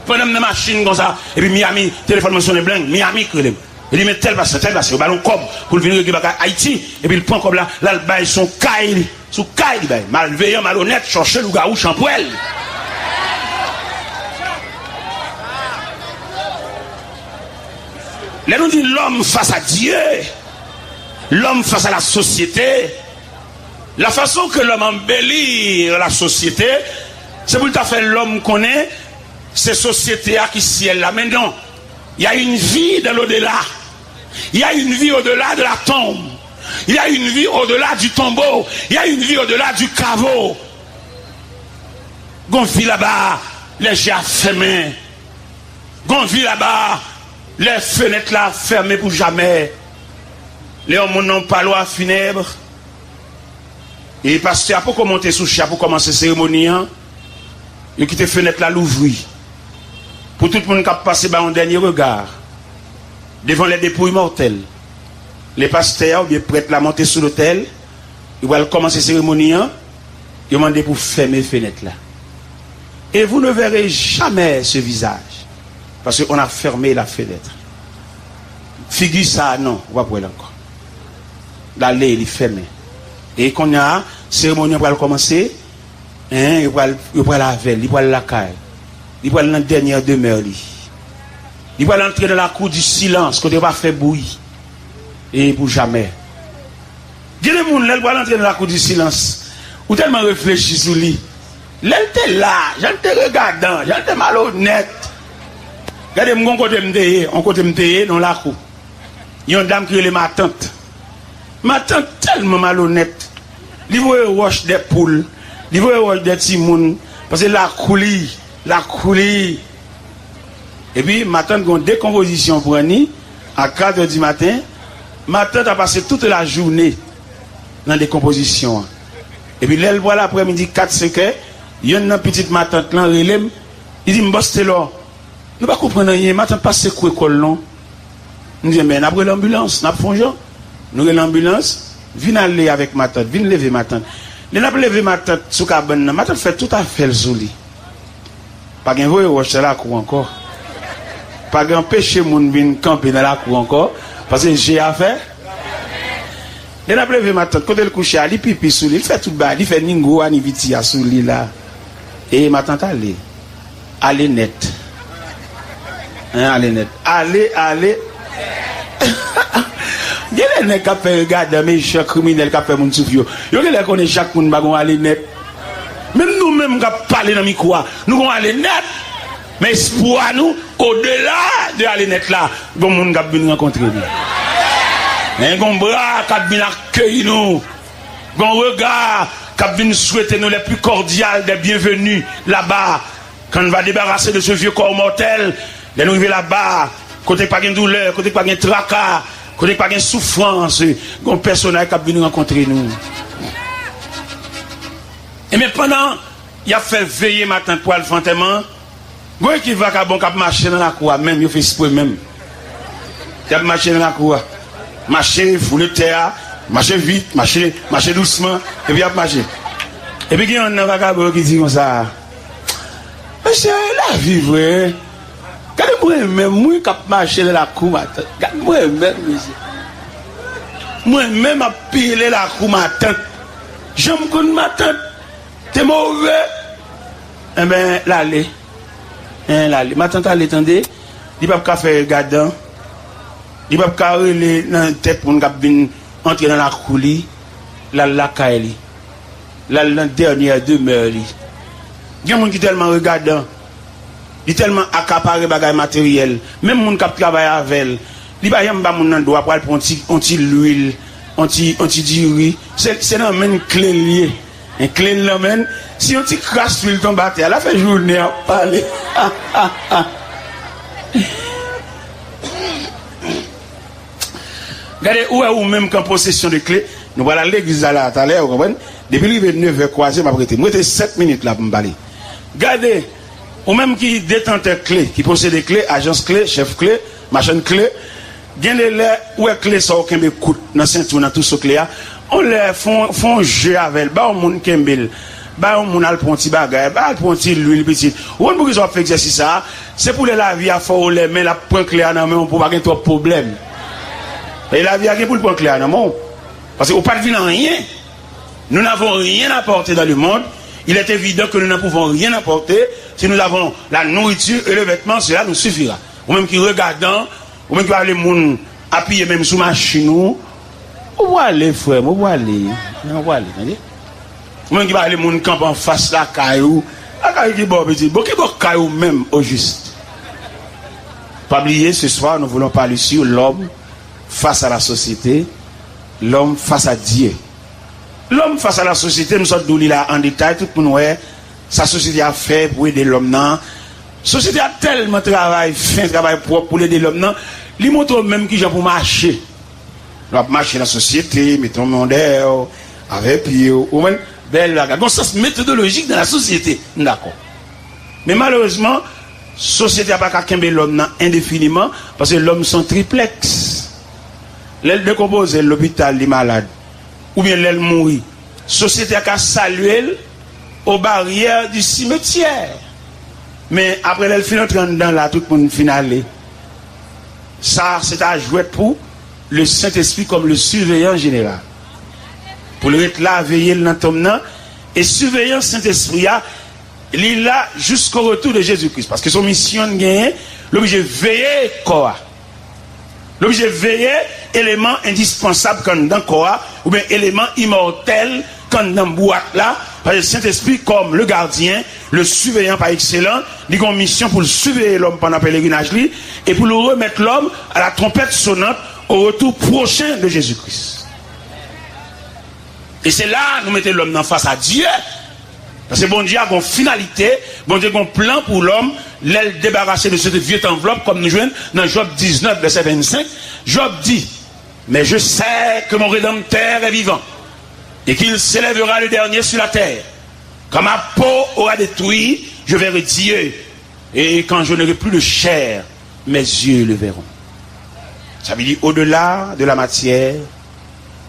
Pandan m nan machin konsa, epi Miami, telefòn mwen sonnen blang, Miami k rele m. Li di, men tèl pastè, tèl pastè, yo ba l yon kòb pou l vin regle bagay Ayiti, epi l pran kòb la, l al bay sou kay li, sou kay li bay. Malveyan, malonèt, chòche, lougawou, chanpwèl. Lè nou di l'homme face à Dieu, l'homme face à la société, la façon que l'homme embellit la société, se pou l ta fè lòm konnen Se sosyete a ki syèl la. Men non, il y a une vie dans l'au-delà. Il y a une vie au-delà de la tombe. Il y a une vie au-delà du tombeau. Il y a une vie au-delà du caveau. Gon vi laba, lè je a fèmen. Gon vi laba, lè fenèt la fèmen pou jamè. Lè yon moun nan yon palwa finèb, e pastè a poko monte sou chè a pou kòmanse seremoni an, yo kite fenèt la louvri pou tout moun k ap pase bay yon dènye rega devan les dépouilles mortelles. Lè pastè a oubyen prèt la monte sou lotèl, li pral kòmanse seremoni an, yo mande pou fèmen fenèt la. Et vous ne verrez jamais ce visage, parce qu'on a fermé la fenêtre. Figi sa a non, ou p ap wè l ankò. L ale, li fèmen. E kounye a, seremoni an pral kòmanse, en, yo pral, yo pral avè l, li pral lakay. Li pral nan dènyè demè li. Li pral antre nan lakou di silans, kote yo pa fè bri. E pou jamè. Gen de moun, lè l pral antre nan lakou di silans, ou tèlman reflechi sou li. Lè l te la, jan l te regadan, jan l te malonèt. Gade, m gon kote m te ye, on kote m te ye, nan lakou. Yon dam ki rele matant. Matant tèlman malonèt. Li voye wòch dè poul. Li voye wòch dè timoun. Paske lakou li, lakou li. Epi, matant gon dekonpozisyon pran ni a kat è di maten. Matant a pase tout lajounen nan dekonpozisyon an. Epi, lè l pral aprèmidi kat, senk è, yonn nan pitit matant lan rele m. Li di m, "Bòs Telò, nou pa konprann anyen, matant pa sekwe kò l non." M di, "Enben, n ap rele anbilans, n ap fè yon jan." Nou rele anbilans, vin ale avèk matant, vin leve matant. Lè n ap leve matant sou kabann nan, matant fè tout afè l sou li. Pa gen voye wòch nan lakou ankò. Pa gen anpeche moun vin kanpe nan lakou ankò, paske je a fè. Lè n ap leve matant, kote l kouche a, li pipi sou li, li fè tout bagay, li fè ni gwo a ni piti a sou li la. E matant ale. Ale nèt. Hein, ale nèt. Ale, ale. Gen de nèg k ap fè regadan, mechan, kriminèl, k ap fè moun soufri yo. Yo genlè konnen chak moun pa gon ale nèt. Menm nou menm k ap pale nan mikwo a, nou gon ale nèt. Men espwa nou, odela de ale nèt la, gon moun k ap vin rankontre nou. Men gon bra k ap vin akeyi nou. Gon rega k ap vin swete nou les plus cordiales des bienvenues laba. Quand on va débarrasser de ce vieux corps mortel, lè nou rive laba, kote k pa gen doulè, kote k pa gen traka, kote k pa gen soufrans, gon pèsonaj k ap vin rankontre nou. Ebyen, pandan y ap fè veye matant pou al fè antèman, gon ekip vakabon k ap mache nan lakou a menm, yo fè espre menm. Y ap mache nan lakou a. Mache, foule tè a, mache vit, mache, mache dousman, epi y ap mache. Epi gen yonn nan vakabon yo ki di konsa, "Mesye, lavi vre. Gade mwen menm, mwen k ap mache nan lakou matant. Gade mwen menm, mesye. Mwen menm ap pile lakou matant. Jan m konn matant te move." Enben, l ale. En, l ale. Matant ale, tande. Li p ap ka fè regadan. Li p ap ka rele nan tèt moun k ap vin antre nan lakou li, l al lakay li, l al nan dènyè demè li. Gen moun ki tèlman regadan, li tèlman akapare bagay materyèl, menm moun k ap travay avè l, li pa janm ba moun nan dwa pou al pran yon ti, yon ti lwil, yon ti, yon ti diri. Se, se nan men l kle l ye. Men kle l nan men l, si yon ti kras lwil tonbe atè a, l ap fè jounen ap pale. Gade, ou wè ou menm ki an posesyon de kle, nou pral al legliz la, la talè, ou konprann? Depi l rive nevè kwaze, m ap rete. M rete sèt minit la pou m pale. Gade, ou menm ki detantè kle, ki posede kle, ajans kle, chèf kle, machann kle, gen de lè, ou wè kle sa w kenbe kout nan senti w, nan touso kle a, on lè, fè on, fè on je avè l, ba yon moun kenbe l, ba yon moun al pran yon ti bagay, ba al pran yon ti lwil pitit. Ou konn poukisa w ap fè egzèsis sa a? Se pou lè lavi a fè w lè men l ap pran kle a nan men w pou w pa gen twòp pwoblèm. E lavi a gen pou l pran kle a nan men w. Paske ou pa t vin anyen. Nous n'avons rien apporté dans le monde. Il est évident que nous n'en pouvons rien apporter. Si nous avons la nourriture et le vêtement, cela nous suffira. Ou menm ki regadan, ou menm ki pa vle moun apiye men sou machin ou, ou prale, frè m, ou prale. Ou prale, tande? Ou menm ki pa vle moun kanpe anfas lakay ou, Lakay ki bò, pitit? Bon, ki bò kay ou menm, au juste? Pas oublier, ce soir, nous voulons parler sur l'homme face à la société, l'homme face à Dieu. L'homme face à la société, m sot di w li la an detay, tout moun wè sa sosyete a fè pou ede lòm nan. Sosyete a tèlman travay fen, travay pwòp pou l ede lòm nan, li montre w menm kijan pou mache. Lè w ap mache nan sosyete, mete yon men dèyè w, avè pye w, ou konprann? Bèl bagay. Gon sans metodolojik nan la sosyete, m dakò. Men malerezman, sosyete a pa ka kenbe lòm nan endefiniman, paske lòm se yon triplèks. Lè l dekonpoze, l lopital, li malad, oubyen lè l mouri, sosyete a ka salye l aux barrières du cimetière. Men apre, lè l fin antre anndan la, tout moun fin ale. Sa, se ta jwèt pou le Saint-Esprit comme le surveillant général. Pou l ret la, veye l nan tonm nan. E siveyans Sentespri a, li la jusqu'au retour de Jésus-Christ. Paske se yon misyon l genyen, l oblije veye kò a. L oblije veye eleman endispansab k anndan kò a, oubyen eleman imòtèl k anndan bwat la, paske Sentespri, kòm le gardien, le surveillant par excellence, li gen yon misyon pou l siveye lòm pandan pelerinaj li, e pou l remèt lòm à la trompette sonnante au retour prochain de Jésus-Christ. E se la nou mete lòm nan fas a Dye. Paske Bondye a gon finalite, Bondye gon plan pou lòm, lè l debarase de se vye anvlòp, kòm nou jwenn nan Jòb diznèf, vèsè vennsenk. Jòb di, Mais je sais que mon Rédempteur est vivant, et qu'il s'élèvera le dernier sur la terre. Quand ma peau aura détruit, je verrai Dieu, et quand je n'aurai plus de chair, mes yeux le verront. Sa vle di, au-delà de la matière,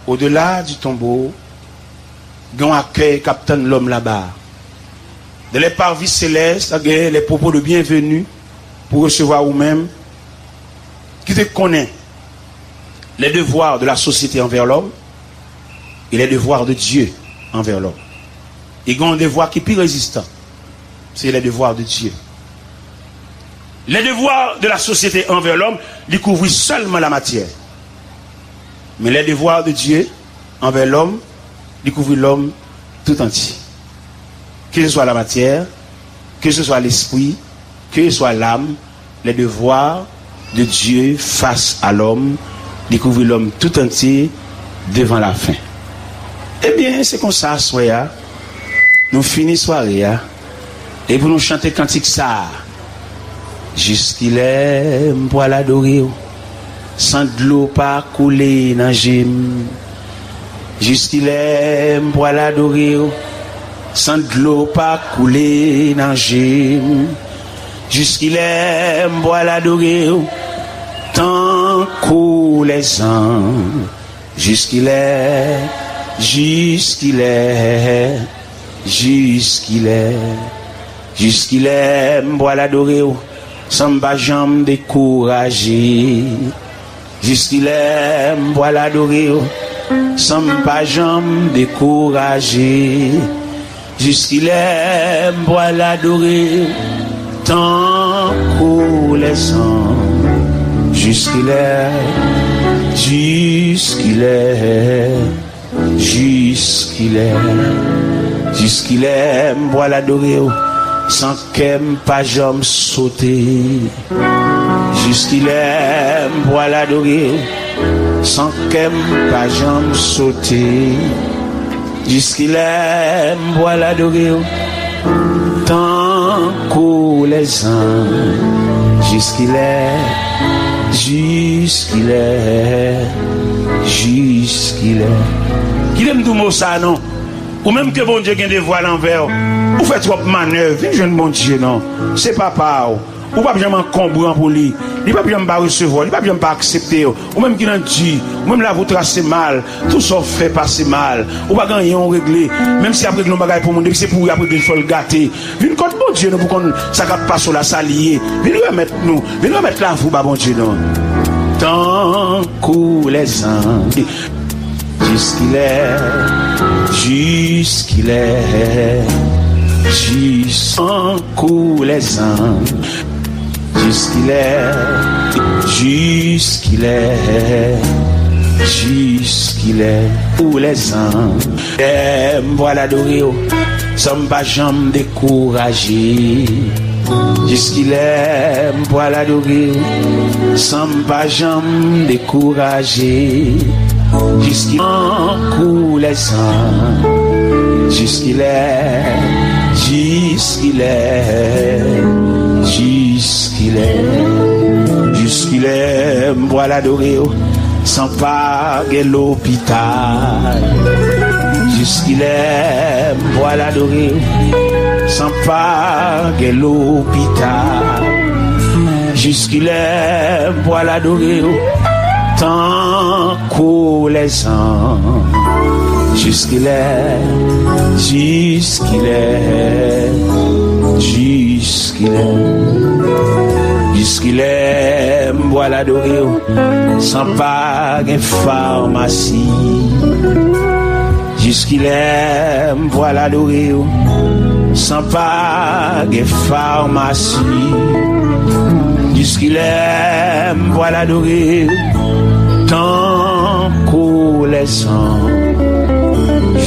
au-delà du tombeau, gen yon akèy k ap tann lòm laba. Dans les parvis célestes, gen les propos de bienvenue pou resevwa ou menm. Kite konnen les devoirs de la société envers l'homme et les devoirs de Dieu envers l'homme. E gen yon devwa ki pi rezistan. Se les devoirs de Dieu. Les devoirs de la société envers l'homme, li kouvri sèlman la matière. Men les devoirs de Dieu envers l'homme, li kouvri lòm tout antye. Que ce soit la matière, que ce soit l'esprit, que ce soit l'âme, les devoirs de Dieu face à l'homme, li kouvri lòm tout antye devan lafen. Ebyen, se konsa, aswè a, nou fini sware a, e pou nou chante kantik sa a. Jiskilè m pral adore w, san dlo pa koule nan je m? Jiskilè m pral adore w, san dlo pa koule nan je m? Jiskilè m pral adore w, tankou lèzanj? Jiskilè, jiskilè, jiskilè, jiskilè m pral adore w, san m pa janm dekouraje? Jiskilè m pral adore w, san m pa janm dekouraje? Jiskilè m pral adore w, tankou lèzanj? Jiskilè, jiskilè, jiskilè, jiskilè m pral adore w, san kè m pa janm sote? Jiskilè m pral adore w, san kè m pa janm sote? Jiskilè m pral adore w, tankou lèzanj? Jiskilè, jiskilè, jiskilè? Kite m di w mo sa non. Ou menm ke Bondye gen devwa l anvè w, ou fè twòp manèv, vin jwenn Bondye non. Se papa w. Ou p ap janm ankonbran pou li. Li p ap janm pa resevwa w, li p ap janm pa aksepte w. Ou menm ki nan di, ou menm lavi w trase mal, tou sa w fè pase mal. Ou pa gen anyen w regle. Menm si y ap regle yon bagay pou moun, depi se pou ou y ap regle l, fò l gate. Vin kot Bondye non pou konn sa k ap pase w la, sa li ye. Vin remèt nou, vin remèt lavi w ba Bondye non. Tankou lèzanj. Jiskilè, jiskilè, jis tankou lèzanj? Jiskilè, jiskilè, jiskilè, ou lèzanj? Lè m pral adore w, San m pa janm dekouraje. Jiskilè m pral adore w san m pa janm dekouraje? Jiskilè, an koulè san? Jiskilè? Jiskilè? Jiskilè? Jiskilè m pral adore w san pa gen lopital? Jiskilè m pral adore w san pa gen lopital? Jiskilè m pral adore w tankou lèzanj? Jiskilè? Jiskilè? Jiskilè? Jiskilè m pral adore w san pa gen famasi? Jiskilè m pral adore w san pa gen famasi? Jiskilè m pral adore w tankou lèzanj?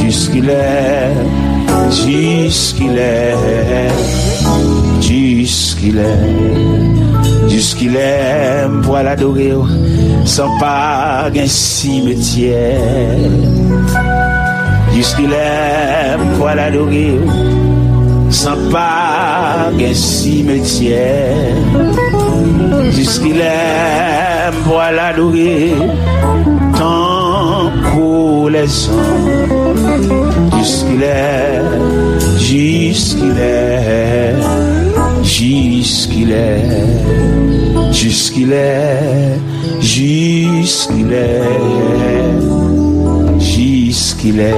Jiskilè? Jiskilè? Jiskilè? Jiskilè m pral adore w san pa gen simetyè? Jiskilè m pral adore w san pa gen simetyè? Jiskilè m pral adore w tankou lèzanj? Jiskilè? Jiskilè? Jiskilè? Jiskilè? Jiskilè? Jiskilè?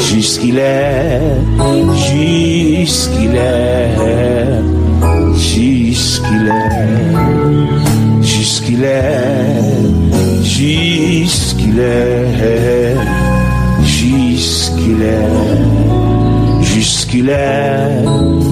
Jiskilè? Jiskilè? Jiskilè? Jiskilè? Jiskilè? Jiskilè? Jiskilè?